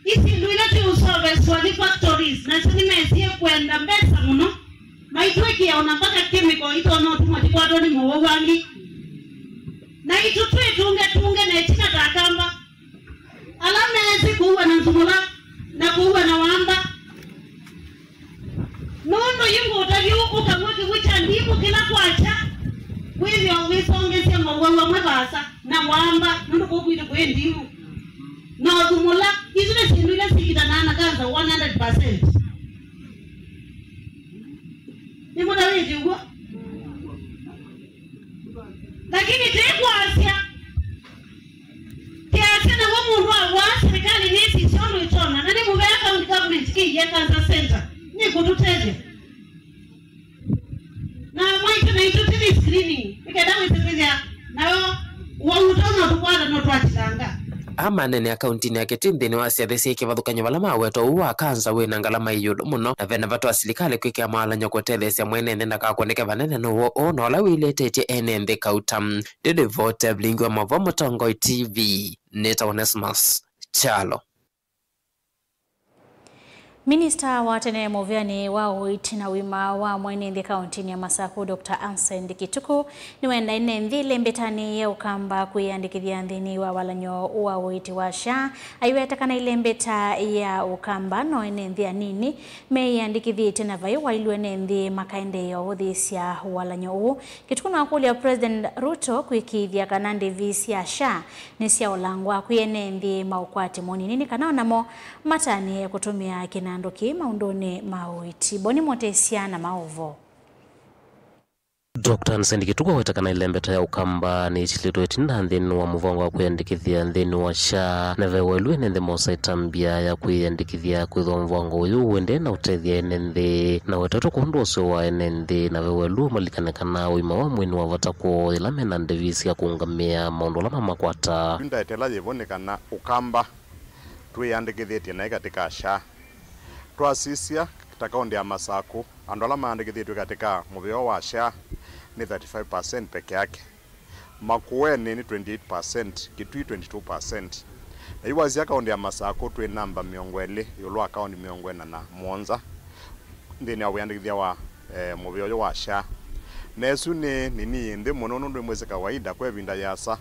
isyĩndũ ila twĩũsoveswa nĩ factories, nasyo nĩmesie kwenda mbesa mũno, maitwĩkĩa ona mpaka chemical itonya ũtuma tũkwatwa nĩ mowau angĩ. Na itũ twĩtunge tunge na ĩtina ta Akamba ala meesĩ kũua na nzumũla na kũua na wamba. Nũndũ yu ngũtavya ũkamwa kĩw'ũ kya ndimũ kĩla kwakya, wĩthĩwa ũisongesya mowau amwe vaasa na wamba, nũndũ kũu kwitũ kwĩ ndimũ na ũthumũla. Isu nĩ syĩndũ ila sikitanaa na kanza one hundred percent. Nĩmũtavĩtye ũw'o? Lakini tĩkwasya Kĩasya naw'o mũndũ aw'aa, silikalĩ nĩsisya ũndũ ĩtonya, na nĩmũvea county government kĩiya cancer center nĩkũtũtethya. Na mwaitũ naitũ tĩthi screening, nĩ kenda wĩsĩkĩthya, nayo ũwau ũtonya ũtũkwata no twatitanga. Aa maneenea kauntinĩ ya Kitui nthĩnĩ wa syathĩ syĩ kĩvathũkany'o vala maweta ũwau wa kanza wĩ na ngalama ĩ ĩũlũ mũno, na vena vata wa silikalĩ kwĩkĩa mawalany'o kũtetheesya mwene nthĩ ndakakũnĩke vanene nĩ ũwau ũũ, na ũla wĩletĩtye ene nthĩ kauta. Ndĩdĩvote Blingi wa Mavo Mũtongoi T V, nĩtawa Onesmus Kyalo. Minista wa tene mũvĩanĩ wa ũiiti na ũima wa mwene nthĩ kauntinĩ ya Masaku, Doctor Anson Kituku, nĩwenda ene nthĩ ĩlembetanĩ ya Ũkamba kwĩyandĩkĩthya nthĩnĩ wa walany'o wa ũiiti wa SHA, aiweta kana ĩlembeta ya Ũkamba no ene nthĩ anini meyĩandĩkĩthĩtye na vai waĩlu ene nthĩ makaendeea ũvũthĩĩsya walany'o ũũ. Kituku nĩwakũlya President Ruto kwĩkĩĩthya kana ndĩvi sya SHA nĩsyaũlangwa kwĩ ene nthĩ ma ũkwati mũnini nĩ kana o namo matanĩe kũtũmĩa kĩnandũ kĩĩ maũndũnĩ ma ũiiti. Boni Mũtĩsya na maũvoo. Doctor Anson Kituku aweta kana ĩlembeta ya Ũkamba nĩĩtilĩtwe ĩtina nthĩnĩ wa mũvango wa kwĩyandĩkĩthya nthĩnĩ wa SHA, na ve waĩlu ene nthĩ mosa ĩtambya ya kwĩyandĩkĩthya kwĩthĩwa mũvango ũyũ ũendee na ũtethya ene nthĩ. Na wetetwe kwa ũndũ ũseo wa ene nthĩ, na ve waĩlu malikane kana ũima wa mwĩĩ nĩ wa vata kwoo yĩla mena ndĩvi sya kũũngamĩa maũndũ ala mamakwata. Yu ndaetela yĩvo nĩ kana Ũkamba twĩyandĩkĩthĩtye naĩ katika SHA. Twasisya ta kaũntĩ ya Masakũ, andũ ala maandĩkĩthĩtw'e katika mũvĩo wa SHA nĩ thirty-five percent peke yake. Makueni nĩ twenty-eight percent, Kitui twenty-two percent. Na yu wasisya kaũntĩ ya Masakũ twĩ namba mĩongo ĩlĩ ĩũlũ wa kaũntĩ mĩongo ĩna na mũonza nthĩnĩ wa wĩandĩkĩthya wa, eh, mũvĩo ũyũ wa SHA. Na ĩsu nĩ nini nthĩ mũno nũndũ nĩmwĩsĩ kawaida kwa ĩvinda yĩasa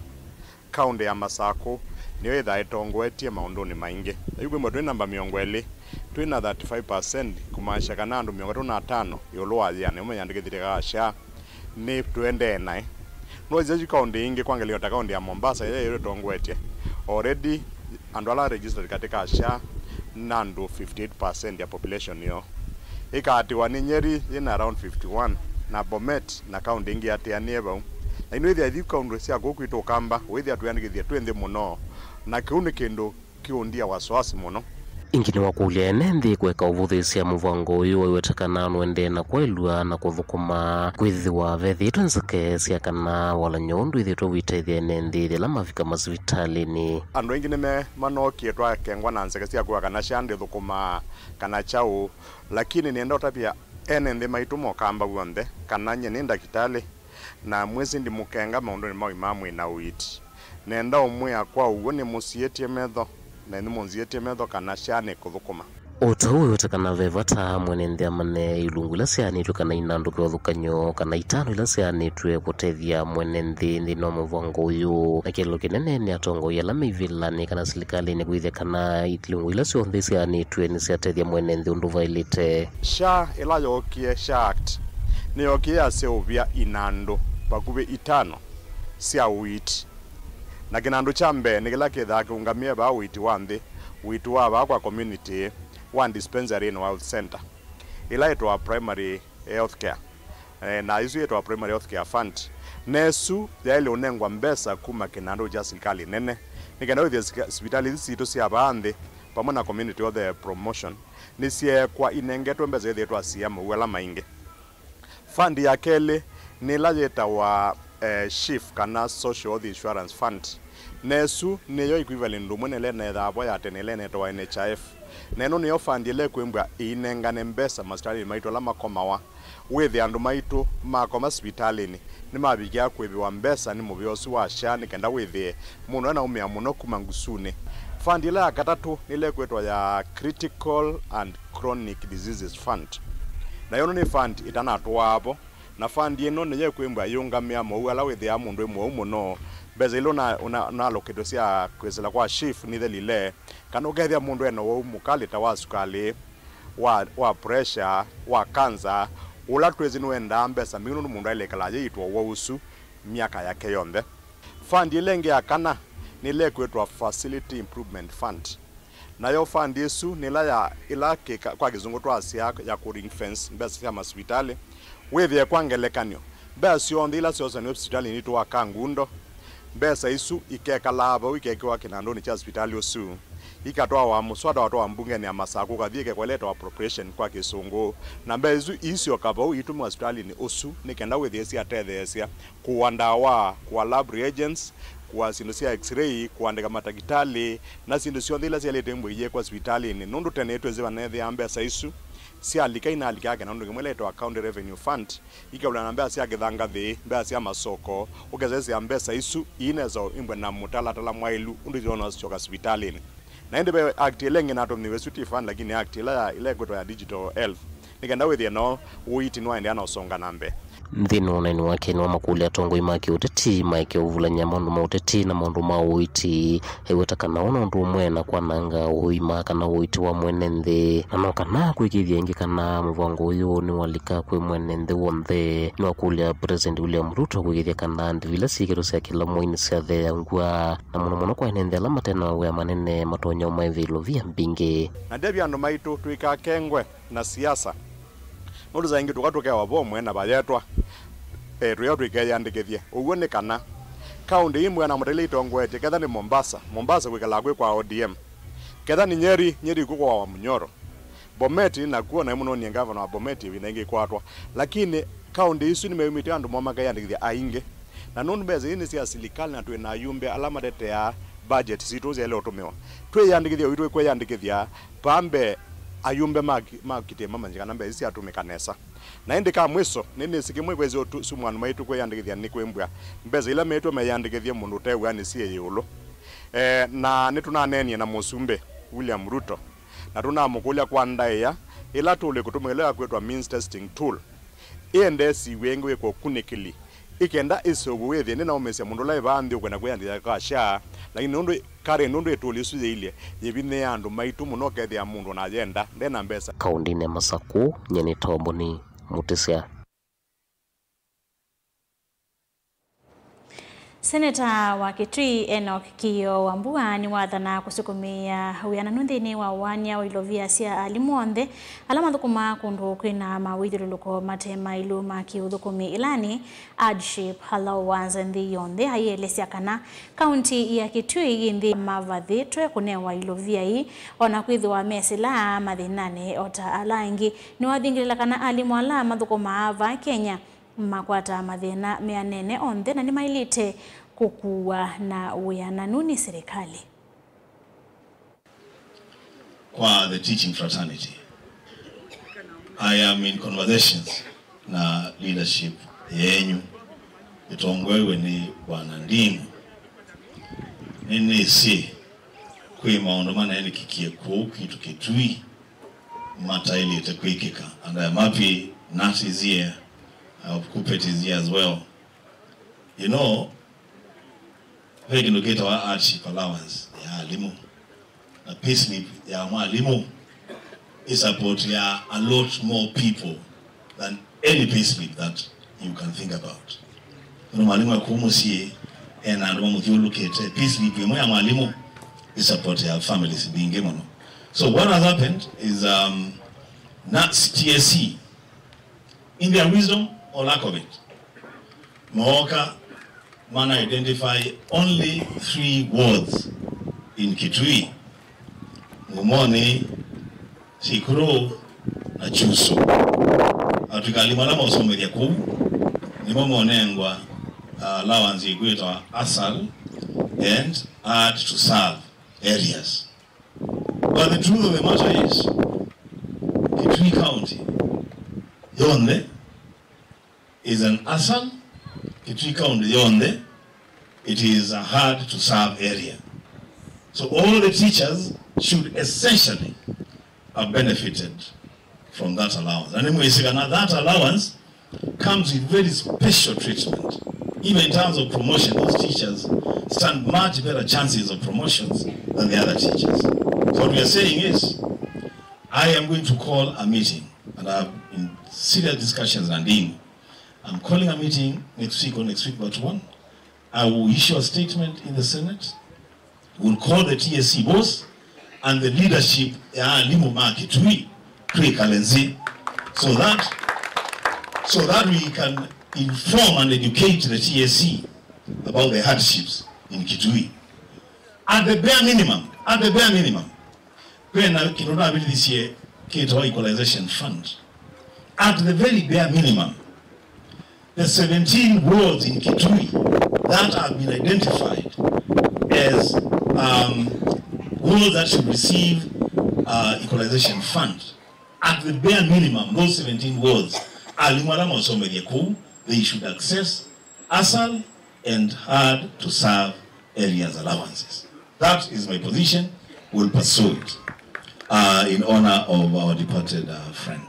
kaũntĩ ya Masakũ nĩyo yĩthaa ĩtongoetye maũndũnĩ maingĩ. Na yu kwĩmwe twĩ namba mĩongo ĩlĩ, twĩ na thirty-five percent, kũmaanisya kana andũ mĩongo ĩtatũ na atano ĩũlũ wa yĩana yĩmwe yĩandĩkĩthĩtye SHA nĩ tũendee naĩ. Nũsisya yu kaũntĩ ingĩ, kwa ngelekany'o ta kaũntĩ ya Mombasa ĩla ĩyo ĩtongoetye, already andũ ala registered katika SHA nĩ andũ fifty-eight percent ya population yoo. Ĩkaatĩwa nĩ Nyeri yĩna around fifty-one, na Bomet na kaũntĩ ingĩ yatĩanĩe vau. Na ino ĩthĩa ithi kaũntĩ sya kũu kwitũ Ũkamba, wĩthĩa twĩandĩkĩthye twĩ nthĩ mũno, na kĩu nĩ kĩndũ kĩũndia wasiwasi mũno. Ĩngĩ nĩwakũlya ene nthĩ kũeka ũvũthĩĩsya mũvango ũyũ, aiweta kana nũendee na kwaĩlw'a na kũthũkũma kwĩthĩwa vethĩĩtwe nzeke sya kana walany'o ũndũ wĩthĩĩtwe ũitethya ene nthĩ yĩla mavika masivitalĩnĩ. Andũ aingĩ nĩme manookie twakengwa na nzeke sya kwĩwa kana SHA ndĩthũkũmaa kana kyaũ, lakini nĩenda ũtavya ene nthĩ maitũ mokamba w'onthe kana nyie nĩ ndakĩtalĩ, na mwĩsĩ ndimũkenga maũndũnĩ ma ũima wa mwĩĩ na ũiiti. Nenda ũmwĩa kwa ũw'o nĩmũsiĩtye metho, na nĩmũnziĩtye metho kana SHA nĩkũthũkũma. O ta ũu wĩweta kana ve vata mwene nthĩ amanye ilungu ila syaanĩtw'e kana inandũ kĩvathũkany'o kana itano ila syaanĩtw'e kũtethya mwene nthĩ nthĩnĩ wa mũvango ũyũ. Na kĩlĩlo kĩnene nĩ atongoi ala me ivĩlanĩ kana silikalĩnĩ kũĩthya kana ilungu ila syonthe syaanĩtw'e nĩsyatethya mwene nthĩ ũndũ vaĩlĩte. SHA ĩla yookie, SHA Act, nĩyookie yaseũvya inandũ vakuvĩ itano sya ũiiti. Na kĩnandũ kya mbee nĩ kĩla kĩthaa kĩũngamĩe vaa ũiiti wa nthĩ, ũiiti wa vaa kwa community wa dispensary and health center, ĩla ĩtawa primary health care. Eh, na ĩsu yĩtawa primary health care fund. Na ĩsu yaĩle ũnengwa mbesa kuma kĩnandũ kya silikalĩ nene, nĩ kenda wĩthĩe sika- sivitalĩ isu sitũ sya vaa nthĩ vamwe na community health promotion nĩsyeekwa inengetwe mbesa ithĩĩtwe asia mawĩu ala maingĩ. Fund ya kelĩ nĩ ĩla yĩtawa, eh, SHIF, kana Social Health Insurance Fund. Na ĩsu nĩyo equivalent ũmwe na ĩla ĩnethĩawa vo ya tene, ĩla ĩnetawa N H I F. Na ĩno nĩyo fund ĩla ĩkwĩmbwa ĩinengane mbesa masivitalĩnĩ maitũ ala makomawa. Wĩthĩe andũ maitũ makoma sivitalĩnĩ nĩmavikĩa kũĩvĩwa mbesa nĩ mũvĩa ũsu wa SHA nĩ kenda wĩthĩe mũndũ anaũmĩa mũno kuma ngusunĩ. Fund ĩla ya katatũ nĩ ĩla ĩkwĩtwa ya Critical and Chronic Diseases Fund. Nayo ĩno nĩ fund ĩtanatũaa vo, na fund ĩno nĩyo ĩkwĩmbwa ĩyũngamĩa mowau ala wĩthĩaa mũndũ e mũwau mũno. Mbesa ila ũna- ũna- ũnaloketwe sya kwĩsĩla kwa SHIF nithelile, kana ũkethĩa mũndũ ena ũwau mũkalĩ ta wa sukalĩ, wa, wa pressure, wa cancer, ũla twĩsĩ nĩwendaa mbesa mbingĩ nũndũ mũndũ aĩle ĩkala ayĩitwa ũwau ũsu myaka yake yonthe. Fund ĩla ĩngĩ ya kana nĩ ĩla ĩkwĩtwa Facility Improvement Fund. Nayo fund ĩsu nĩ ĩla ya, ĩla kĩka- kwa kĩsũngũ twasya ya kũ ring fence mbesa sya masivitalĩ. Wĩthĩe kwa ngelekany'o, mbesa syonthe ila syosanw'e sivitalĩnĩ witũ wa Kangundo, mbesa isu ikekalaa vau, ikekĩwa kĩnandũnĩ kya sivitalĩ ũsu, ikatwawa mũswada watwawa mbungenĩ ya Masakũ ũkathi ĩkekwa ĩla ĩtawa appropriation kwa kĩsũngũ, na mbesa isu iisyoka vau iitũmĩwa sivitalĩnĩ ũsu nĩ kenda wĩthĩe syatetheesya kũua ndawa, kũua lab reagents, kũua syĩndũ sya x-ray, kũandĩka matakĩtalĩ, na syĩndũ syonthe ila syaĩlĩte mbũi iyĩkwa sivitalĩnĩ, nũndũ tene twĩsĩ vaneethĩaa mbesa isu syalika inalikaa kĩnandũ kĩmwe ĩla yĩtawa County Revenue Fund, ikaulana na mbesa sya kĩthangathĩ, mbesa sya masoko, ũkesesya mbesa isu iinesa imbwe na mũtalatala mwaĩlu ũndũ itonya syoka sivitalĩnĩ. Na ĩndĩ ve act ĩla ĩngĩ natũmĩwe, ĩsu ti fund, lakini act ĩla ya, ĩla ĩkwĩtwa ya digital health, nĩ kenda wĩthĩe no ũiiti nĩwaendeea na ũsonga na mbee. Nthĩnĩ wa ũneeni wake nĩwamakũlya atongoi ma kĩũteti maeke ũvulany'a maũndũ ma ũteti na maũndũ ma ũiiti, aiweta kana ũna ũndũ ũmwe na kwananga ũima kana ũiiti wa mwene nthĩ, na no kana kwĩkĩĩthya ĩngĩ kana mũvango ũyũ nĩwalika kwĩ mwene nthĩ w'onthe. Nĩwakũlya President William Ruto kwĩkĩĩthya kana ndivi ila syĩkĩtwe sya kĩla mwei nĩsyatheeangw'a, na mũno mũno kwa ene nthĩ ala mate na mawĩa manene matonya ũmaĩvĩa ilovia mbingĩ. Na ndevya andũ maitũ tũikakengwe na siasa, nũndũ saa ingĩ tũka tũkewa vomwe na vayetwa, e, tũyeo tũikeyandĩkĩthye. Ũw'o nĩ kana kaũndĩ imwe na mũtaile itongoetye, ketha nĩ Mombasa, Mombasa kwĩkalaa kwĩ kwa O D M, ketha nĩ Nyeri, Nyeri kwĩ kwa Wamunyoro, Bomet nakuo naĩ mũnonie ngavana wa Bomet ĩvinda ĩngĩ ĩkwatwa, lakini kaũndĩ isu nĩmeumĩtye andũ moo makeyandĩkĩthya aingĩ. Na nũndũ mbesa ii nĩ sya silikalĩ na twĩ na ayumbe ala mateteaa budget sitũ syaĩle ũtũmĩwa, twĩyandĩkĩthye ũitũ kwĩyandĩkĩthya vaa mbee ayumbe ma, ma kĩtĩ mamanyĩke kana mbesa ii syatũmĩka nesa. Na ĩndĩ ka mwĩso, nĩnĩsĩ kĩmwe kwĩsĩ ũtu sumwanu maitũ kwĩyandĩkĩthya nĩ kwĩmbw'a mbesa ila meĩtwe meyandĩkĩthye mũndũ ũte wĩa nĩ syĩ ĩũlũ. E, na nĩtũnaneenie na Mũsumbĩ William Ruto, na tũnamũkũlya kwa ndaĩa ĩla tool ĩkũtũmĩka ĩla yakwĩtwa means testing tool, ĩendee siw'e ĩngĩ wĩkwe ũkunĩkĩli, ĩkenda ĩseũvw'e wĩthĩe ndĩnaũmĩĩsya mũndũ ũla ĩ vaa nthĩ ũkwenda kwĩyandĩkĩthya kwa SHA, lakini nũndũ Karen, nũndũ ĩtũlĩ ĩsu yĩilye yĩvinyĩĩa andũ maitũ mũno, ũkethĩa mũndũ ona ayenda nde na mbesa. Kaũndĩnĩ ya Masakũ, nyie nĩ Tomboni Mũtĩsya. Seneta wa Kitui Enoch Kĩĩo Wambua nĩwathanaa kũsukumĩa wĩananu nthĩnĩ wa ũaany'a wa ilovia sya alimũ onthe ala mathũkũmaa kũndũ kwĩna mawĩthyũlũlũko mate maĩlu ma kĩũthũkũmi, ĩla nĩ hardship allowance, nthĩ yonthe, aielesya kana kaunti ya Kitui yĩ nthĩ mavathĩtwe kũnewa ilovia ii, o na kwĩthĩwa mesĩlaa mathĩnanĩ o ta ala angĩ. Nĩwathingĩlĩla kana alimũ ala mathũkũmaa vaa Kenya makwataa mathĩna meanene onthe na nĩmaĩlĩte kũkuwa na wĩananu nĩ silikalĩ. Kwa the teaching fraternity, I am in conversations na leadership yenyu ĩtongoew'e nĩ Bwana Nding'u. Nĩnĩsĩ kwĩ maũndũ manaenĩkĩkie kũu kwitũ Kitui mataĩlĩte kwĩkĩka, and I am happy Nat is here, I hope Kuppet is here as well. You know, ve kĩndũ kĩtawa hardship allowance ya alimũ, na payslip ya mwalimũ ĩ support ya a lot more people than any payslip that you can think about. Nũndũ mwalimũ e kũu mũsyĩ, ena andũ mamũthyũlũlũkĩte. Payslip ĩmwe ya mwalimũ ĩ support ya families mbingĩ mũno. So what has happened is, um, Nats T S C, in their wisdom or lack of it, mooka mana identify only three wards in Kitui: Ngumoni, Sikuru na Chuso. Atw'ĩka alimũ ala maũsomethya kũu nĩmo monengwa, uh, allowance ĩkwĩtawa ASAL and hard to serve areas. But the truth of the matter is, Kitui County yonthe is an ASAL. Kitui County yonthe, it is a hard to serve area. So all the teachers should essentially have benefited from that allowance. Na nĩmwĩsĩ kana that allowance comes with very special treatment. Even in terms of promotion, those teachers stand much better chances of promotions than the other teachers. So what we are saying is, I am going to call a meeting, and I have in serious discussions na Nding'u. I'm calling a meeting next week or next week but one. I will issue a statement in the Senate. We'll call the T S C boss and the leadership ya alimũ ma Kitui twĩkale nthĩ, so that, so that we can inform and educate the T S C about the hardships in Kitui. At the bare minimum, at the bare minimum, kwĩna kĩndũ navĩtĩthisye kĩtawa equalization fund. At the very bare minimum, the seventeen wards in Kitui that have been identified as, um, wards that should receive, uh, equalization fund, at the bare minimum, those seventeen wards, alimũ ala maũsomethya kũu, they should access ASAL and hard to serve areas allowances. That is my position. We'll pursue it, uh, in honor of our departed, uh, friend.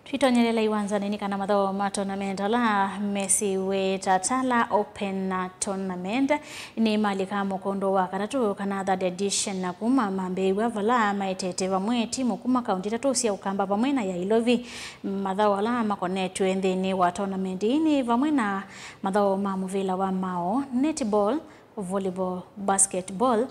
Twĩtonyelela iwanzanĩ nĩ kana mathaũ ma tournament ala mesiwe ta Tala Open Tournament nĩmalika mũkũndũ wa katatũ, kana third edition, na kuma mambĩĩw'a vala maetete vamwe timu kuma kaunti itatũ sya Ũkamba vamwe na ya Ilovi. Mathaũ ala makonetw'e nthĩnĩ wa tournament ii nĩ vamwe na mathaũ ma mũvĩla wa maũũ, netball, volleyball, basketball,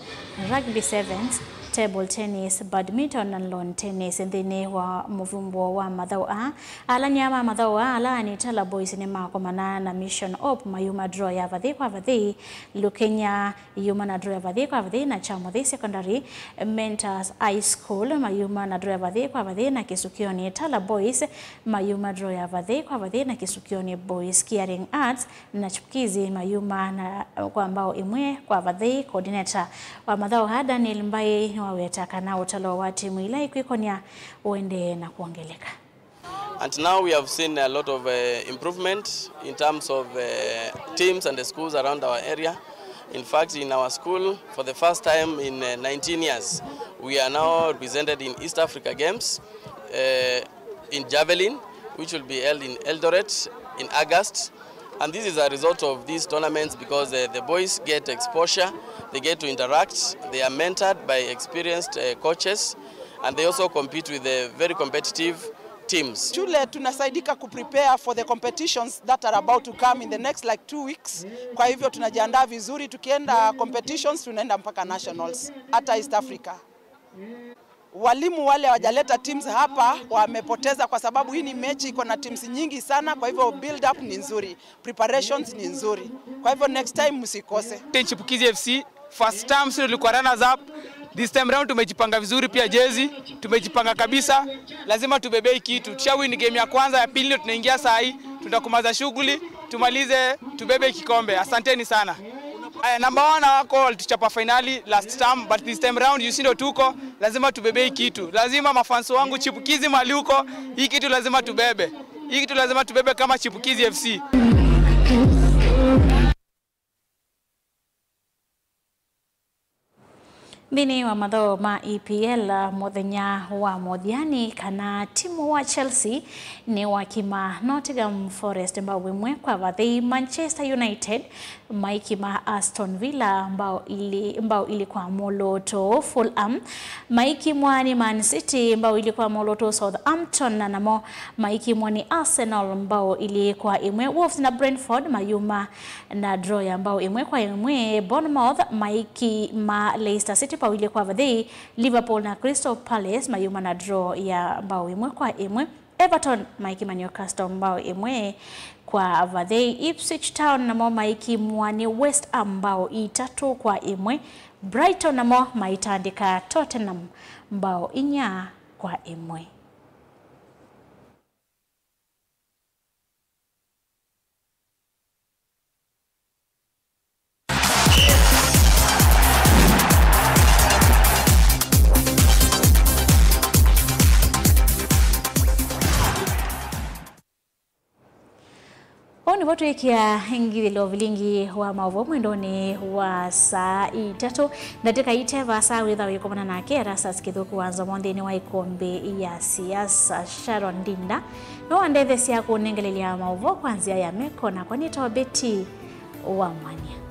rugby sevens, table tennis, badminton na lawn tennis. Nthĩnĩ wa mũvũngũo wa mathaũ aa, alany'a ma mathaũ aa ala nĩ Tala Boys nĩmakomana na Mission Hope mayuma draw ya vathei kwa vathei. Lukenya yuma na draw ya vathei kwa vathei na Kyamuthei Secondary. Mentors High School mayuma na draw ya vathei kwa vathei na Kĩsukioni. Tala Boys mayuma draw ya vathei kwa vathei na Kĩsukioni Boys. Caring Arts na Chipukizi mayuma na kwa mbao ĩmwe kwa vathei. Coordinator wa mathaũ aa, Daniel Mbai, nĩwaweta kana ũtalo wa timu ila ikwĩkonya ũendee na kwongeleka. And now we have seen a lot of, uh, improvement in terms of, uh, teams and the schools around our area. In fact, in our school, for the first time in, uh, nineteen years, we are now represented in East Africa Games, uh, in javelin, which will be held in Eldoret in August. And this is a result of these tournaments because, uh, the boys get exposure They get to interact, they are mentored by experienced uh, coaches, and they also compete with the very competitive teams. Shule tunasaidika kuprepare for the competitions that are about to come in the next, like, two weeks. Kwa hivyo tunajiandaa vizuri, tukienda competitions tunaenda mpaka nationals, hata East Africa. Walimu wale hawajaleta teams hapa wamepoteza, kwa sababu hii ni mechi iko na teams nyingi sana, kwa hivyo build up ni nzuri, preparations ni nzuri, kwa hivyo next time msikose. Chipukizi F C, first time sisi tulikuwa runners up, this time round tumejipanga vizuri pia, jezi tumejipanga kabisa, lazima tubebe hii kitu. Tusha win game ya kwanza, ya pili ndio tunaingia saa hii, tutakumaza shughuli, tumalize, tubebe kikombe. Asanteni sana. Aya, number one wako walituchapa finali last term, but this time round you see ndo tuko, lazima tubebe hii kitu. Lazima mafans wangu chipukizi mali huko, hii kitu lazima tubebe. Hii kitu lazima tubebe kama Chipukizi F C. Nthĩnĩ wa mathaũ ma E P L, mũthenya wa mũthyanĩ kana timu wa Chelsea nĩwakima Nottingham Forest mbao ĩmwe kwa vathei. Manchester United maikima Aston Villa mbao ilĩ, mbao ilĩ kwa mũlũtũ. Fulham maikimwa nĩ Man City mbao ilĩ kwa mũlũtũ. Southampton na namo maikimwa nĩ Arsenal mbao ilĩ kwa ĩmwe. Wolves na Brentford mayuma na draw ya mbao ĩmwe kwa ĩmwe. Bournemouth maikima Leicester City mbao ilĩ kwa vathei. Liverpool na Crystal Palace mayuma na draw ya mbao ĩmwe kwa ĩmwe. Everton maikima Newcastle mbao ĩmwe kwa vathei. Ipswich Town namo maikimwa nĩ West Ham mbao itatũ kwa ĩmwe. Brighton namo maitandĩka Tottenham mbao inya kwa ĩmwe. Ũu nĩvo twĩkĩa ngithĩlo vilingi wa maũvoo mwendonĩ wa saa itatũ. Ndatĩka ite vaasa wĩtha wĩkomana nake Erastus Kĩthũku wa Nzomo nthĩnĩ wa ĩkombe ya siasa. Sharon Ndinda nĩwandetheesya kũnengelelya maũvoo kwa nzĩa ya meko, nakwa nĩtawa Betty wa Mwanya.